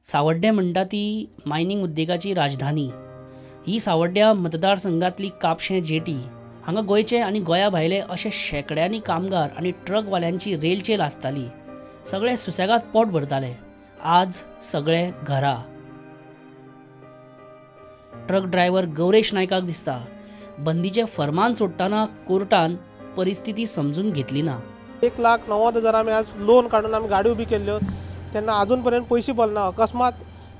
सावड्डें म्हणटा ती मायनींग उद्देगाची राजधानी. ही सावड्ड्या मतदारसंघातली कापशें जेटी. हांगा गोंयचे आनी गोंया भायले अशे शेंकड्यांनी कामगार आनी ट्रकवाल्यांची रेलचेल आसताली. सगळे सुसेगाद पोट भरताले. आज सगळे घरा. ट्रक ड्रायव्हर गौरेश नायकाक दिसता बंदीचें फरमान सोडटना कोर्टान परिस्थिती समजून घेतली ना. 1,90,000 आमी आज लोन काडून आमी गाडी उबी केल्ल्यो, तेन्ना आजून पर्यंत पयशे भरना. अकस्मात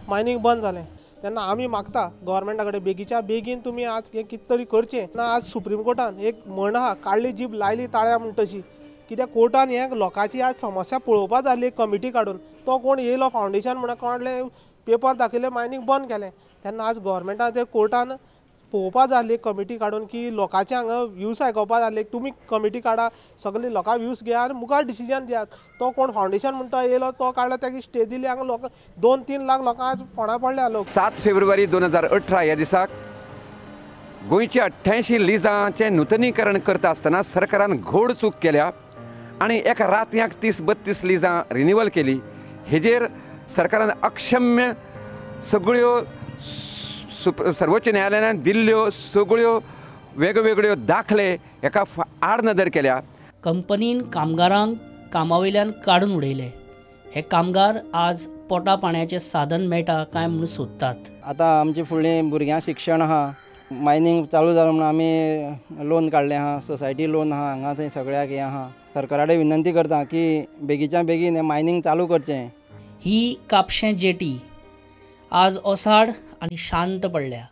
मायनींग बंद जालें तेन्ना आमी मागता गव्हर्मेंटा कडेन बेगीच्या बेगीन तुमी आज हें कितें तरी करचें ना. आज सुप्रीम कोर्टान एक म्हण आहा, काडली जीब लायली ताळ्या म्हण तशी, कित्याक कोर्टान हें लोकांची आज समस्या पळोवपा जाली एक कमिटी काडून. तो कोण येयलो फावंडेशन म्हणून काडलें पेपर दाखयले, मायनींग बंद केलें. तेन्ना आज गव्हर्मेंटान ते कोर्टान पळोवपा जाली कमिटी काडून की लोकांचे हांगा व्यूज आयकोपा जाले, तुमी कमिटी काडा, सगळे लोकां व्यूज घेया आनी मुखार डिसिजन दियात. तो कोण फावंडेशन म्हणटा येयलो तो काडलो, ताका स्टे दिली. हांगा लोक 2-3 लाख लोकां आज फोंडा पडल्या लोक. 7 फेब्रुवारी 2018 ह्या दिसाक गोंयची 88 लिजांचें नुतनीकरण करता आसतना सरकारान घोड चूक केल्या आनी एका रातयाक 30-32 लिजां रिन्युअल केली. हेजेर सरकारान अक्षम्य सगळ्यो सर्वोच्च न्यायालयान दिल्ल्यो सगळ्यो वेगवेगळ्यो दाखले एका आड नदर केल्या. कंपनीन कामगारांक कामावयल्यान काडून उडयले. हे कामगार आज पोटा पाण्याचें साधन मेळटा काय म्हणून सोदतात. आतां आमचे फुडलें भुरग्यांक शिक्षण आहा, मायनींग चालू जालां म्हणून आमी लोन काडलें आहा, सोसायटी लोन आहा, हांगा थंय सगळ्याक हें आहा. सरकारा कडेन विनंती करता की बेगीच्या बेगीन हें मायनींग चालू करचें. ही कापशें जेटी आज ओसाड आनी शांत पडल्या.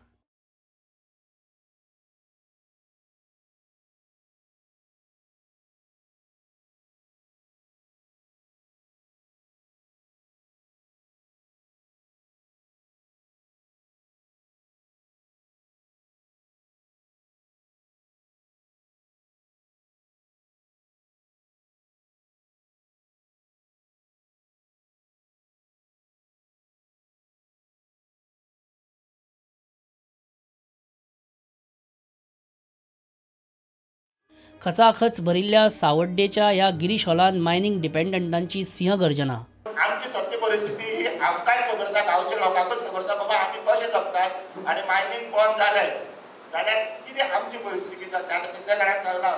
खचाखच भरिल्ल्या सावड्डेच्या ह्या गिरीश हॉलान मायनींग डिपेंडंटांची सिंहगर्जना. आमची सत्य परिस्थिती ही आमकांच खबर आसा, गांवच्या लोकांकूच खबर आसा बाबा आमी कशें जगतात आनी मायनींग बंद जालें जाल्यार कितें आमची परिस्थिती कितें जाता. आतां कितल्या जाणांक सांगलां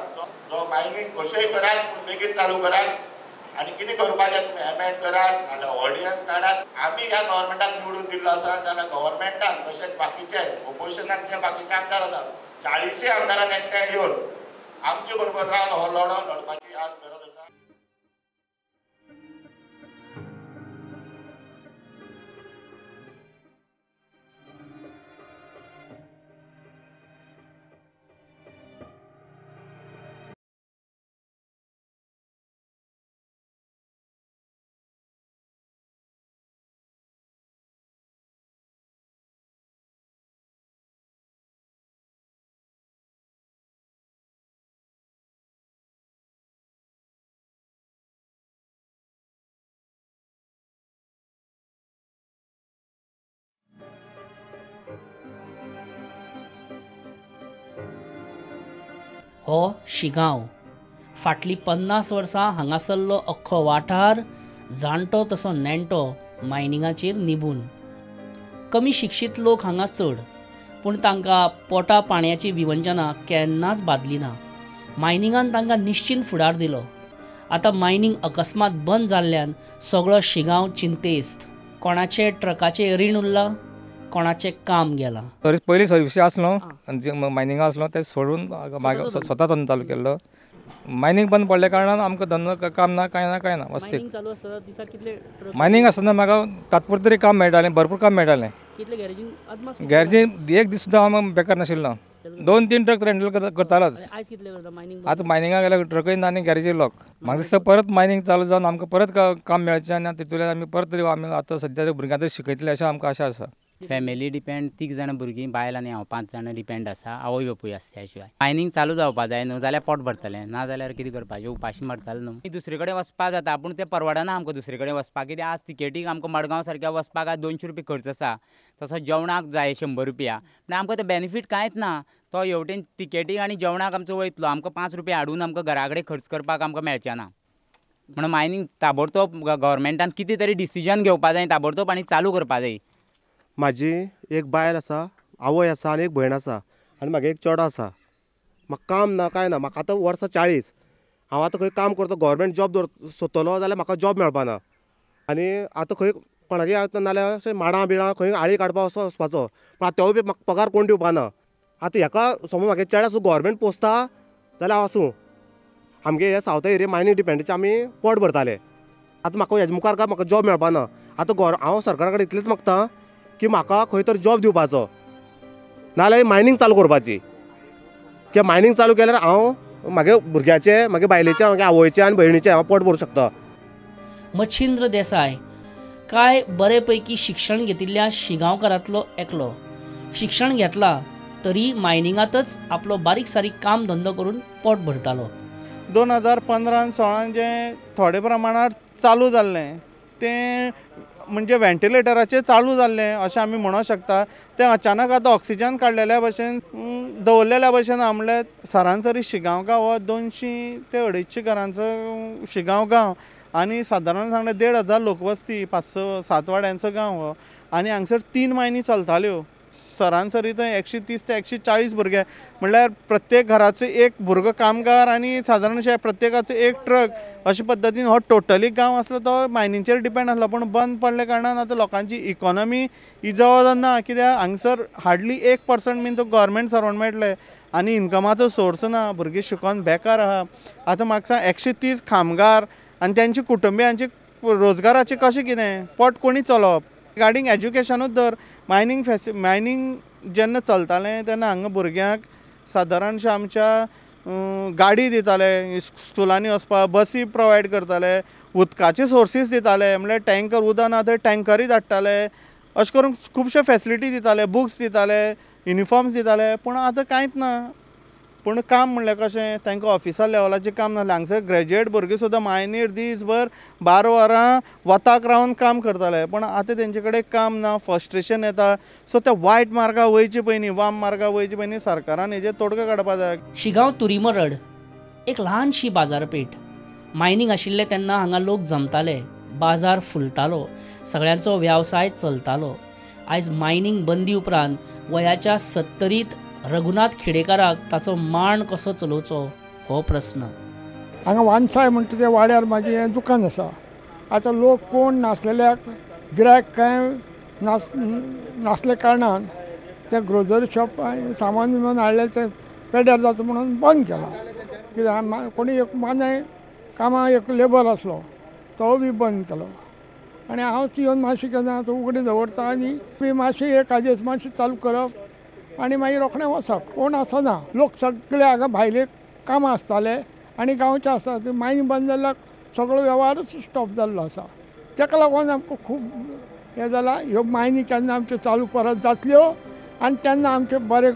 जो मायनींग कशेंय करात पूण बेगीन चालू करात आनी कितें करपाचें तुमी एमेंड करात नाजाल्यार ऑर्डिनन्स काडात. आमी ह्या गव्हर्मेंटाक निवडून दिल्लो आसा जाल्यार गव्हर्मेंटाक तशेंच बाकीचे ओपोजिशनाक जे बाकीचे आमदार आसा 40 आमदारांक एकठांय येवन आमचे बरोबर रावन हो लढो लढपाची आज गरज आसा. हो शिगांव फाटलीं 50 वर्सां हांगासरलो अख्खो वाठार जाणटो तसो नेणटो मायनिंगाचेर निबून. कमी शिक्षीत लोक हांगा चड, पूण तांकां पोटा पाण्याची विवंचना केन्नाच बादली ना. मायनिंगान तांकां निश्चित फुडार दिलो. आतां मायनींग अकस्मात बंद जाल्ल्यान सगळो शिगांव चिंतेस्त. कोणाचे ट्रकाचें रीण उरलां, कोणाचें काम गेलां. पयलीं सर्विसी आसलो मायनिंगा आसलो तें सोडून मागीर स्वता धंदो चालू केल्लो. मायनींग बंद पडल्या कारणान आमकां धंदो काम ना, कांय ना, कांय ना. वस्तीक मायनींग आसतना म्हाका तात्पुरतें तरी काम मेळटालें, भरपूर काम मेळटालें. गॅरेजीन एक दीस सुद्दां हांव बेकार नाशिल्लो. 2-3 ट्रक हँडल करतालोच. आतां मायनिंगा गेल्यार ट्रकय ना आनी गॅरेजीय लॉक. म्हाका दिसता परत मायनींग चालू जावन आमकां परत काम मेळचें आनी तितूंतल्यान आमी परत तरी आमी आतां सद्या भुरग्यांक तरी शिकयतले अशें आमकां आशा आसा. फॅमिली डिपेंड 3 जाणां भुरगीं, बायल आनी हांव, 5 जाणां डिपेंड आसा. आवय बापूय आसा त्या शिवाय. मायनींग चालू जावपा जाय न्हू, जाल्यार पोट भरतलें, ना जाल्यार कितें करपाचें, उपाशी मरतालें न्हू. दुसरे कडेन वचपा जाता पूण तें परवडना आमकां दुसरे कडेन वचपाक. कित्याक आज तिकेटीक आमकां मडगांव सारक्या वचपाक आज 200 रुपया खर्च आसा, तसो जेवणाक जाय 100 रुपया. पूण आमकां ते बेनिफीट कांयच ना. तो हेवटेन तिकेटीक आनी जेवणाक आमचो वयतलो, आमकां 5 रुपया हाडून आमकां घरा कडेन खर्च करपाक आमकां मेळचें ना. म्हणून मायनींग ताबडतोब गव्हर्मेंटान कितें तरी डिसिजन घेवपा जाय ताबडतोब आनी चालू करपा जाय. म्हाजी एक बायल आसा, आवय आसा आनी एक भयण आसा आनी म्हागे एक चेडो आसा. म्हाका काम ना कांय ना. म्हाका आतां वर्सां 40. हांव आतां खंय काम करता, गव्हर्मेंट जॉब सोदतलो जाल्यार म्हाका जॉब मेळपाना. आनी आतां खंय कोणागे आतां नाल्यार अशें माडां बिडां खंय आळी काडपा असो वचपाचो, पूण आतां तेवूय बी म्हाका पगार कोण दिवपाना. आतां हेका समज म्हागे चेड्या सुद्दां गव्हर्मेंट पोसता जाल्यार हांव आसूं. आमगे हे सावथ एरिया मायनींग डिपेंडाचे आमी पोट भरताले. आतां म्हाका हेजे मुखार काय म्हाका जॉब मेळपाना. आतां हांव सरकारा कडेन इतलेंच मागता की म्हाका खंय तर जॉब दिवपाचो, नाल्यार मायनींग चालू करपाची. कित्याक मायनींग चालू केल्यार हांव म्हागे भुरग्याचे, म्हागे बायलेचे, म्हागे आवयचे आनी भयणीचे हांव पोट भरूंक शकता. मच्छिंद्र देसाय काय बरे पैकी शिक्षण घेतिल्ल्या शिगांवकारांतलो एकलो. शिक्षण घेतला तरी मायनिंगांतच आपलो बारीक सारीक काम धंदो करून पोट भरतालो. 2015-16 जें थोडे प्रमाणात चालू जाल्लें तें म्हणजे व्हेंटिलेटराचेर चालू जाल्लें अशें आमी म्हणूंक शकता. तें अचानक आतां ऑक्सिजन काडलेल्या भशेन दवरलेल्या भशेन म्हणल्यार सरासरी शिगांव गांव हो 200 ते 250 घरांचो शिगांव गांव आनी सादारण सांगल्यार 1500 लोकवस्ती, 5-7 वाड्यांचो गांव हो आनी हांगसर 3 मायनी चलताल्यो. सरासरी थंय 130 ते 140 भुरगे, म्हणल्यार प्रत्येक घराचो एक भुरगो कामगार आनी सादारणशे प्रत्येकाचो एक ट्रक अशे पद्दतीन हो टोटली गांव आसलो तो मायनींचेर डिपेंड आसलो. पूण बंद पडल्या कारणान आतां लोकांची इकॉनॉमी ही जवळ ना, कित्याक हांगसर हार्डली 1% बीन तुका गव्हर्मेंट सर्वंट मेळटले आनी इन्कमाचो सोर्स ना. भुरगीं शिकोन बेकार आहा. आतां म्हाका सांग 130 कामगार आनी तेंचे कुटुंबियांचे रोजगाराचें कशें कितें पोट कोणी चलोवप. रिगार्डींग एज्युकेशनूच धर, मायनींग जेन्ना चलतालें तेन्ना हांगा भुरग्यांक सादारणशें आमच्या गाडी दिताले स्कुलांनी वचपाक, बसी प्रोवायड करताले, उदकाचे सोर्सीस दिताले, म्हणल्यार टँकर उदक ना थंय टँकरूय धाडटाले, अशें करून खुबशे फेसिलिटी दिताले, बुक्स दिताले, युनिफॉर्म्स दिताले. पूण आतां कांयच ना. पूण काम म्हणल्यार कशें तांकां ऑफिसर लेवलाचें काम नासलें. हांगसर ग्रेज्युएट भुरगीं सुद्दां मायनीर दीसभर 12 वरां वताक रावन काम करताले, पूण आतां तेंचे कडेन काम ना, फ्रस्ट्रेशन येता. सो त्या वायट मार्गा वयचे पयलीं, वाम मार्गा वयचे पयलीं सरकारान हेजेर तोडगो काडपा जाय. शिगांव तुरीमरड एक ल्हानशी बाजारपेठ. मायनींग आशिल्लें तेन्ना हांगा लोक जमताले, बाजार फुलतालो, सगळ्यांचो वेवसाय चलतालो. आयज मायनींग बंदी उपरांत वयाच्या 70 रघुनाथ खेडेकाराक ताचो माण कसो चलोवचो हो प्रस्न. हांगा वानसाय म्हणटा ते वाड्यार म्हाजें हें दुकान आसा. आतां लोक कोण नासलेल्याक गिरायक कांय नासल्या कारणान तें ग्रोसरी शॉप सामान बिमान हाडलें तें पेड्यार जाता म्हणून बंद केलां. कित्याक कोणी एक मानाय कामाक एक लेबर आसलो तो बी बंद केलो आनी हांवच येवन मातशें केन्ना आतां उगडें दवरता आनी मातशें एक आदेस मातशें चालू करप आनी मागीर रोखडें वचप. कोण आसना, लोक सगळे हांगा भायले कामां आसताले आनी गांवचे आसता. ते मायनींग बंद जाल्यार सगळो वेव्हारूच स्टॉप जाल्लो आसा. ताका लागून आमकां खूब हें जालां. ह्यो मायनी केन्ना आमच्यो चालू परत जातल्यो आनी तेन्ना आमचें बरें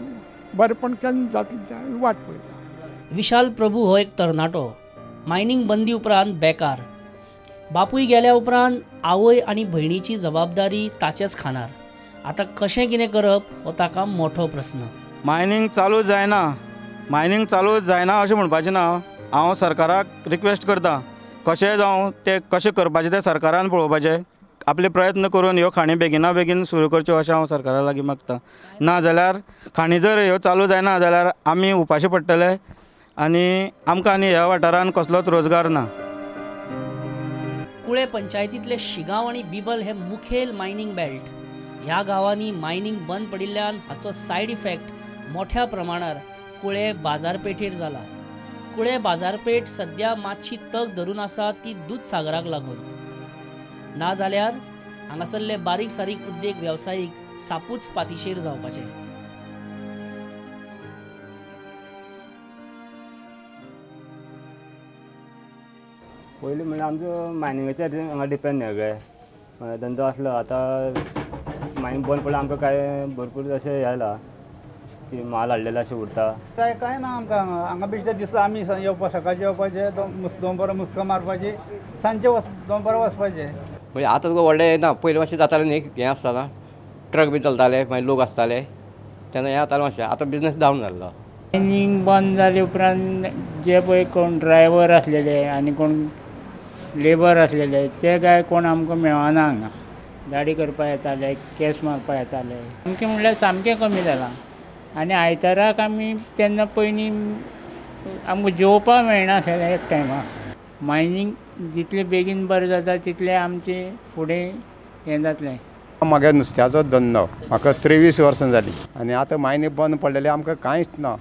बरेपण केन्ना जातलें आमी वाट पळयता. विशाल प्रभू हो एक तरणाटो मायनींग बंदी उपरांत बेकार. बापूय गेल्या उपरांत आवय आनी भयणीची जबाबदारी ताचेच खानार. आतां कशें कितें करप हो ताका मोठो प्रस्न. मायनींग चालू जायना, मायनींग चालू जायना अशें म्हणपाचें ना. हांव सरकाराक रिक्वेस्ट करता, कशें जावं तें कशें करपाचें तें सरकारान पळोवपाचें, आपले प्रयत्न करून ह्यो खाणी बेगिना बेगीन सुरू करच्यो अशें हांव सरकारा लागीं मागता. ना जाल्यार खाणी जर ह्यो चालू जायना जाल्यार आमी उपाशी पडटले आनी आमकां आनी ह्या वाठारान कसलोच रोजगार ना. कुळे पंचायतींतले शिगांव आनी बिबल हे मुखेल मायनींग बेल्ट. ह्या गांवांनी मायनींग बंद पडिल्ल्यान हाचो सायड इफेक्ट मोठ्या प्रमाणार कुळे बाजारपेठेर जाला. कुळे बाजारपेठ सद्या मातशी तग धरून आसा ती दूदसागराक लागून. ना जाल्यार हांगासरले बारीक सारीक उद्देग वेवसायीक सापूच पातिशेर जावपाचे. पयलीं म्हणल्यार आमचो मायनिंगाचेर हांगा डिपेंड सगळे धंदो आसलो. आतां मायनींग बंद पडल्यार आमकां कांय भरपूर अशें हें जालां की माल हाडलेलो अशें उरता. काय कांय ना आमकां हांगा हांगा बेश्टे दिसा आमी येवपा, सकाळचें येवपाचें, दोनपरां मुस्कां मारपाची, सांजचे दोनपरां वचपाचें. म्हणजे आतां तुका व्हडलें ना, पयलीं मातशें जातालें न्ही, हें आसतना ट्रक बी चलताले, मागीर लोक आसताले तेन्ना हें जातालें मातशें. आतां बिजनेस डावन जाल्लो. मायनींग बंद जाले उपरांत जे पळय कोण ड्रायवर आसलेले आनी कोण लेबर आसलेले ते काय कोण आमकां मेळना हांगा. गाडी करपा येताले, केस मारपा येताले, आमचें म्हणल्यार सामकें कमी जालां. आनी आयताराक आमी तेन्ना पयलीं आमकां जेवपाक मेळनासलें एक टायमार. मायनींग जितलें बेगीन बरें जाता तितलें आमचें फुडें हें जातलें. म्हागे नुस्त्याचो धंदो म्हाका 23 वर्सां जालीं आनी आतां मायनींग बंद पडलेलें, आमकां कांयच ना,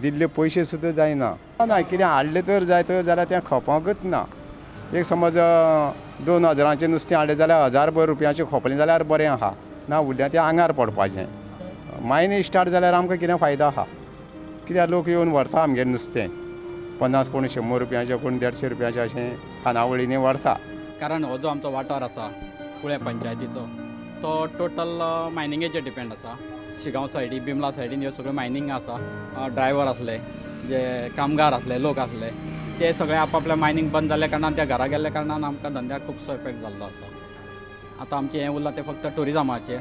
दिल्ले पयशे सुद्दां जायना. ना कितें हाडलें तर जाय तर जाल्यार तें खपोंकच ना. एक समज 2000 नुस्तें हाडलें जाल्यार 1000 रुपयांचें खोपलें जाल्यार बरें आहा, ना उरलें तें आंगार पडपाचें. मायनींग स्टार्ट जाल्यार आमकां कितें फायदो आहा, कित्याक लोक येवन व्हरता आमगेर नुस्तें 50 कोण 100 रुपयांचें कोण 150 रुपयांचें अशें खानावळींनी व्हरता. कारण हो जो आमचो वाठार आसा कुळें पंचायतीचो तो टोटल मायनिंगेचेर डिपेंड आसा. शिगांव सायडी, बिमला सायडीन ह्यो सगळ्यो मायनींग आसा. ड्रायवर आसले, जे कामगार आसले, लोक आसले, ते सगळे आपापल्या मायनींग बंद जाल्ल्या कारणान त्या घरा गेल्ल्या कारणान आमकां धंद्याक खुबसो इफेक्ट जाल्लो आसा. आतां आमचें हें उरलां तें फक्त ट्युरिजमाचेर,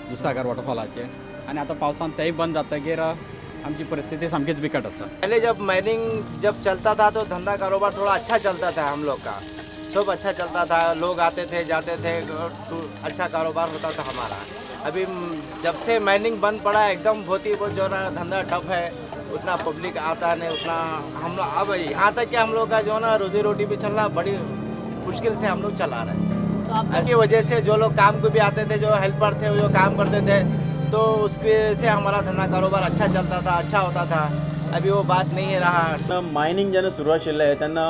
दुधसागर वॉटरफॉलाचेर, आनी आतां पावसान तेंय बंद जातकीर आमची परिस्थिती सामकीच बिकट आसा. पहले जब माइनिंग जब चलता था तो धंधा कारोबार थोड़ा अच्छा चलता था हम लोग का, सब अच्छा चलता था, लोग आते थे जाते थे, अच्छा कारोबार होता था हमारा. अभी जब से माइनिंग बंद पड़ा एकदम बहुत ही वो जो ना धंधा ठप है, उतना पब्लिक आता नहीं उतना. हम लोग अब यहाँ तक कि हम लोग का जो ना रोजी रोटी भी चलना बड़ी मुश्किल से हम लोग चला रहे हैं. इसकी वजह से जो लोग काम को भी आते थे, जो हेल्पर थे, जो काम करते थे, तो उसके से हमारा धंधा कारोबार अच्छा चलता था, अच्छा होता था. अभी वो बात नहीं है रहा. मायनिंग जेन्ना सुरू आशिल्लें तेन्ना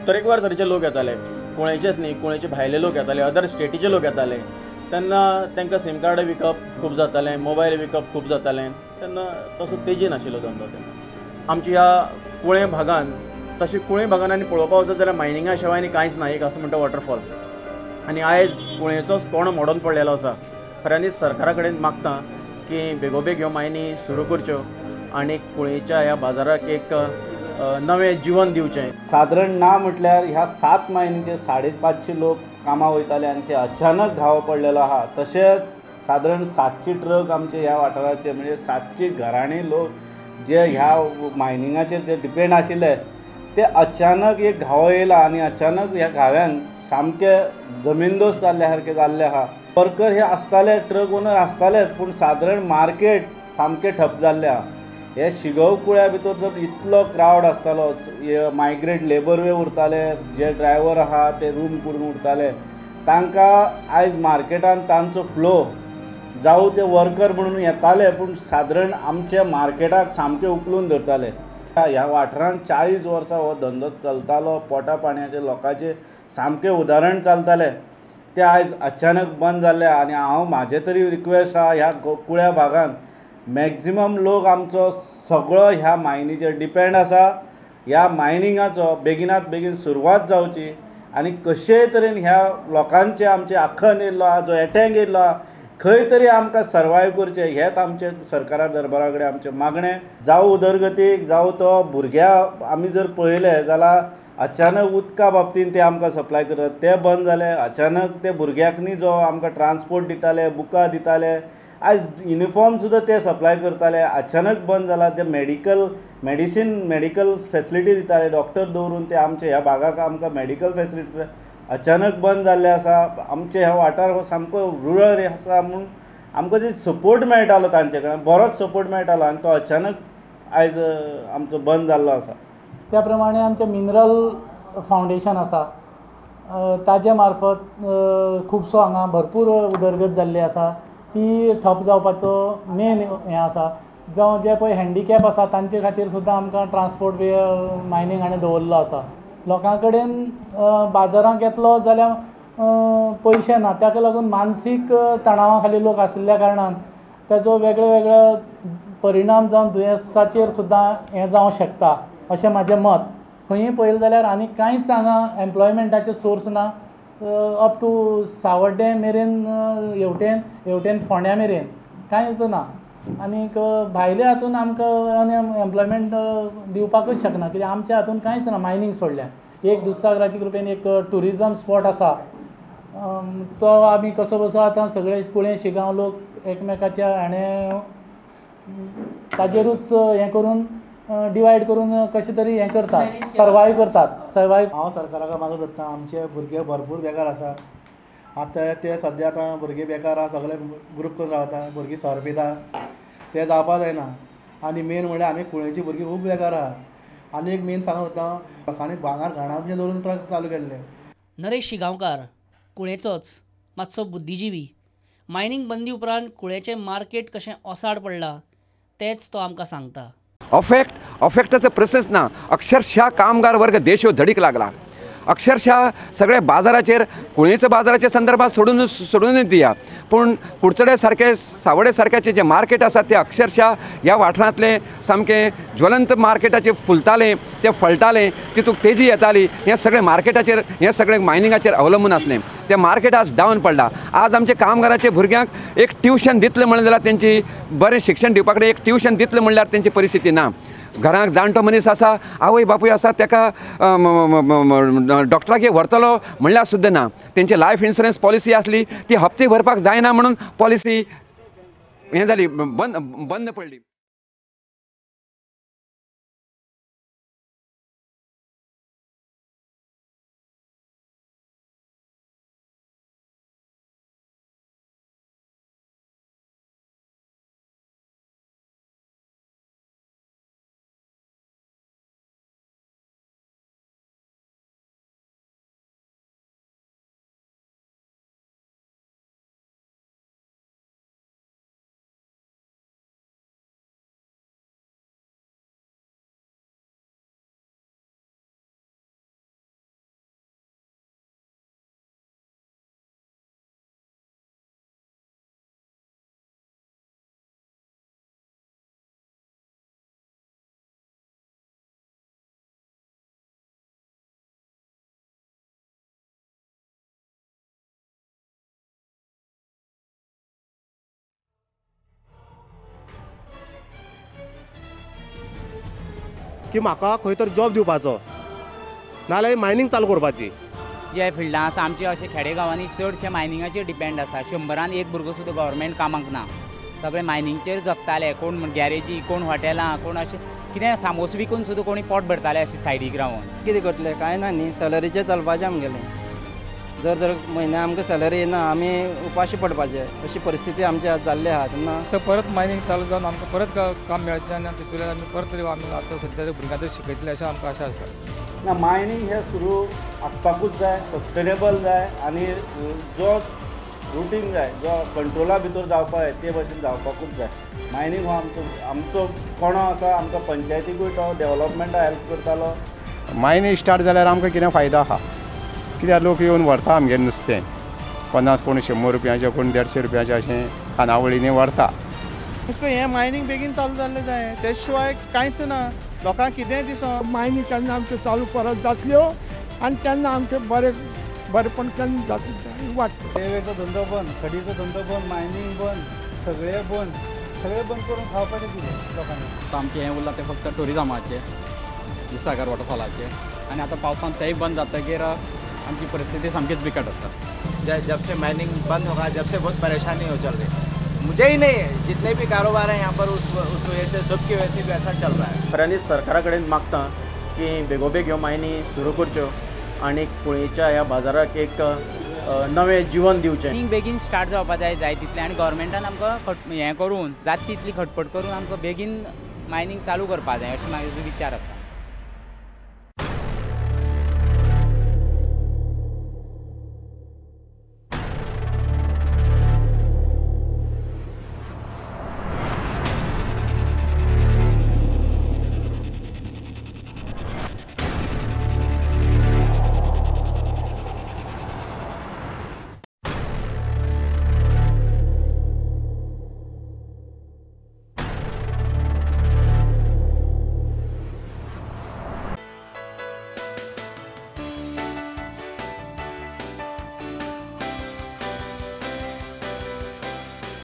तरेकवार तरेचे लोक येताले, कुळेचेच न्ही, कुळेचे भायले लोक येताले, अदर स्टेटीचे लोक येताले. तेन्ना तांकां सीम कार्ड विकप खूब जातालें, मोबायल विकप खूब जातालें. तेन्ना तसो तेजी नाशिल्लो धंदो. तेन्ना आमच्या ह्या कुळें भागान, तशें कुळें भागान आनी पळोवपाक वचत जाल्यार मायनिंगा शिवाय आनी कांयच ना. एक आसा म्हणटा वॉटरफॉल, आनी आयज कुळेचोच कोणो मोडून पडलेलो आसा. खऱ्यांनीच सरकारा कडेन मागता की बेगोबेग ह्यो मायनी सुरू करच्यो आनी कुळेच्या ह्या बाजाराक एक नवें जिवन दिवचें. सादारण ना म्हटल्यार ह्या 7 मायनीचे 550 लोक कामाक वयताले आनी ते अचानक घावो पडलेलो आहा. तशेंच सादारण 700 ट्रक आमचे ह्या वाठाराचे, म्हणजे 700 घराणी लोक जे ह्या मायनिंगाचेर जे डिपेंड आशिल्ले ते अचानक एक घावो येयला आनी अचानक ह्या घाव्यान सामके जमीनदोस्त जाल्ल्या सारके जाल्ले आहा. वर्कर हे आसताले, ट्रक ओनर आसतालेच, पूण सादारण मार्केट सामकें ठप जाल्लें आहा. हे शिगव कुळ्या भितर जर इतलो क्रावड आसतालो, मायग्रेट लेबर वे उरताले, जे ड्रायवर आहा ते रूम करून उरताले, तांकां आयज मार्केटान तांचो फ्लो जावं ते वर्कर म्हणून येताले, पूण सादारण आमच्या मार्केटाक सामकें उखलून धरताले. ह्या वाठारांत 40 वर्सां हो धंदो चलतालो, पोटा पाणयाचे लोकांचे सामकें उदाहरण चलतालें, ते आयज अचानक बंद जाल्ले. आनी हांव म्हाजें तरी रिक्वेस्ट आहा, ह्या कुळ्या भागान मॅक्झिमम लोक आमचो सगळो ह्या मायनीचेर डिपेंड आसा. ह्या मायनिंगाचो बेगिनात बेगीन सुरवात जावची आनी कशेय तरेन ह्या लोकांचे आमचे आखन येयल्लो आहा, जो एटँक येयल्लो आहा, खंय तरी आमकां सर्वायव करचें हेंच आमचें सरकारा दरबारा कडेन आमचें मागणें. जावं उदरगतीक, जावं तो भुरग्या आमी जर पळयलें जाल्यार अचानक उदका बाबतीन ते आमकां सप्लाय करतात ते बंद जाले. अचानक ते भुरग्यांक न्ही जो आमकां ट्रान्सपोर्ट दिताले, बुकां दिताले, आयज युनिफॉर्म सुद्दां ते सप्लाय करताले, अचानक बंद जाला. ते मेडिकल मेडिसीन मेडिकल फेसिलिटी दिताले, डॉक्टर दवरून ते आमचे ह्या भागाक आमकां मेडिकल फेसिलिटी अचानक बंद जाल्ले आसा. आमचे ह्या वाठार हो सामको रुरल आसा म्हूण आमकां जे सपोर्ट मेळटालो तांचे कडेन, बरोच सपोर्ट मेळटालो आनी तो अचानक आयज आमचो बंद जाल्लो आसा. त्या प्रमाणे आमचें मिनरल फावंडेशन आसा, ताजे मार्फत खुबसो हांगा भरपूर उदरगत जाल्ली आसा. ती ठप जावपाचो मेन हें आसा. जावं जे पळय हँडिकॅप आसा तांचे खातीर सुद्दां आमकां ट्रान्सपोर्ट बी मायनींग हाणें दवरलो आसा. लोकां कडेन बाजारांत येतलो जाल्यार पयशे ना, ताका लागून मानसीक तणावा खाली लोक आशिल्ल्या कारणान ताजो वेगळे वेगळे परिणाम जावन दुयेंसाचेर सुद्दां हें जावं शकता अशें म्हाजें मत. खंयी पळयलें जाल्यार आनी कांयच हांगा एम्प्लॉयमेंटाचे सोर्स ना. अप टू सावड्डें मेरेन, हेवटेन हेवटेन फोंड्या मेरेन कांयच ना. आनीक भायल्या हातून आमकां एम्प्लॉयमेंट दिवपाकूच शकना, कित्याक आमच्या हातून कांयच ना मायनींग सोडल्यार. एक दुधसागराचे कृपेन एक ट्युरिजम स्पॉट आसा, तो आमी कसो बसो आतां सगळे कुळें शिगांव लोक एकमेकाच्या हाणें ताजेरूच हें करून डिवायड करून कशें तरी हें करतात, सर्वायव करतात. सर्वायव हांव सरकाराक मागूंक सोदता, आमचे भुरगे भरपूर बेकार आसा आतां, ते सद्या आतां भुरगे बेकार आसा, सगळे ग्रूप करून रावता, भुरगीं सोरो पिता, ते जावपा जायना. आनी मेन म्हणल्यार आमी कुळेंची भुरगीं खूब बेकार आहा. आनी एक मेन सांगूंक सोदता, लोकांनी भांगर घाणाक दवरून ट्रक चालू केल्ले. नरेश शिगांवकार कुळेचोच मातसो बुद्धिजिवी. मायनींग बंदी उपरांत कुळेचें मार्केट कशें ओसाड पडलां तेंच तो आमकां सांगता. अफेक्टाचो प्रश्नच ना. अक्षरशः कामगार वर्ग देशो धडीक लागला. अक्षरशः सगळ्या बाजाराचेर कुळेच्या बाजाराच्या संदर्भात सोडूनच दिया, पूण कुडचडे सारके सावडे सारक्याचे जे मार्केट आसा ते अक्षरशः ह्या वाठारांतलें सामकें ज्वलंत मार्केटाचेर फुलतालें, तें फळटालें, तितूंत तेजी येताली. हें सगळें मार्केटाचेर, हें सगळें मायनिंगाचेर अवलंबून आसलें. तें मार्केट आज डावन पडलां. आज आमच्या कामगाराचे भुरग्यांक एक ट्युशन दितलें म्हणलें जाल्यार तेंची बरें शिक्षण दिवपा कडेन एक ट्युशन दितलें म्हणल्यार तेंची परिस्थिती ना. घरांत जाणटो मनीस आसा, आवय बापूय आसा, ताका डॉक्टराक व्हरतलो म्हणल्यार सुद्दां ना. तेंची लायफ इन्शुरन्स पॉलिसी आसली ती हप्ते भरपाक जायना म्हणून पॉलिसी हें जाली, बंद पडली. की म्हाका खंय तर जॉब दिवपाचो, नाजाल्यार मायनींग चालू करपाची. जे फिल्डां आसा आमचे अशे खेडेगांवांनी चडशे मायनिंगाचेर डिपेंड आसा. 100 एक भुरगो सुद्दां गव्हर्मेंट कामाक ना, सगळे मायनिंगचेर जगताले. कोण गॅरेजी, कोण हॉटेलां, कोण अशें कितें सामोस विकून सुद्दां कोणी पोट भरताले अशें सायडीक रावन. कितें करतले, कांय ना न्ही, सॅलरीचेर चलपाचें आमगेलें. जर जर म्हयन्या आमकां सॅलरी येना आमी उपाशी पडपाचे, अशी परिस्थिती आमची आज जाल्ली आहा. तेन्ना असो परत मायनींग चालू जावन आमकां परत काम मेळचें आनी तितूंतल्यान आमी परत तरी आमी आतां सद्या भुरग्यांक तरी शिकयतले अशें आमकां आशा आसा. ना, मायनींग हें सुरू आसपाकूच जाय, सस्टेनेबल जाय आनी जो रुटीन जाय, जो कंट्रोला भितर जावपा जाय ते भशेन जावपाकूच जाय. मायनींग हो आमचो कोणो आसा, आमकां पंचायतीकूय तो डेवलपमेंटा हेल्प करतालो. मायनींग स्टार्ट जाल्यार आमकां कितें फायदो आहा, कित्याक लोक येवन व्हरता आमगेर नुस्तें 50 कोण 100 रुपयांचें, कोण 150 रुपयांचें अशें खानावळींनी व्हरता. हें मायनींग बेगीन चालू जाल्लें जाय, ते शिवाय कांयच ना. लोकांक कितेंय दिसो मायनींग तेन्ना आमच्यो चालू परत जातल्यो आनी तेन्ना आमचें बरें बरेपण तेन्ना जातलें वाडटा. रेंवेचो धंदो बंद, खडीचो धंदो बंद, मायनींग बंद, सगळें बंद, सगळें बंद करून खावपाचें कितें लोकांनी. आमचें हें उरलां तें फक्त ट्युरिजमाचें, दुसागर वॉटरफॉलाचें, आनी आतां पावसांत तेंय बंद जातकीर आमची परिस्थिती सामकीच बिकट आसा. जब से माइनिंग बंद होगा, जब से बहुत परेशानी हो चल रही है. मुझे ही नहीं, जितने भी कारोबार हैं यहाँ पर उस वजह से, सबकी वजह से भी ऐसा चल रहा है. खऱ्यांनीच सरकारा कडेन मागता की बेगोबेग ह्यो मायनी सुरू करच्यो आनी कुळेच्या ह्या बाजाराक एक नवें जिवन दिवचें. मायनींग बेगीन स्टार्ट जावपा जाय, जाय तितलें, आनी गव्हर्मेंटान आमकां हें करून जाता तितली खटपट करून आमकां बेगीन मायनींग चालू करपा जाय अशें म्हाजो विचार आसा.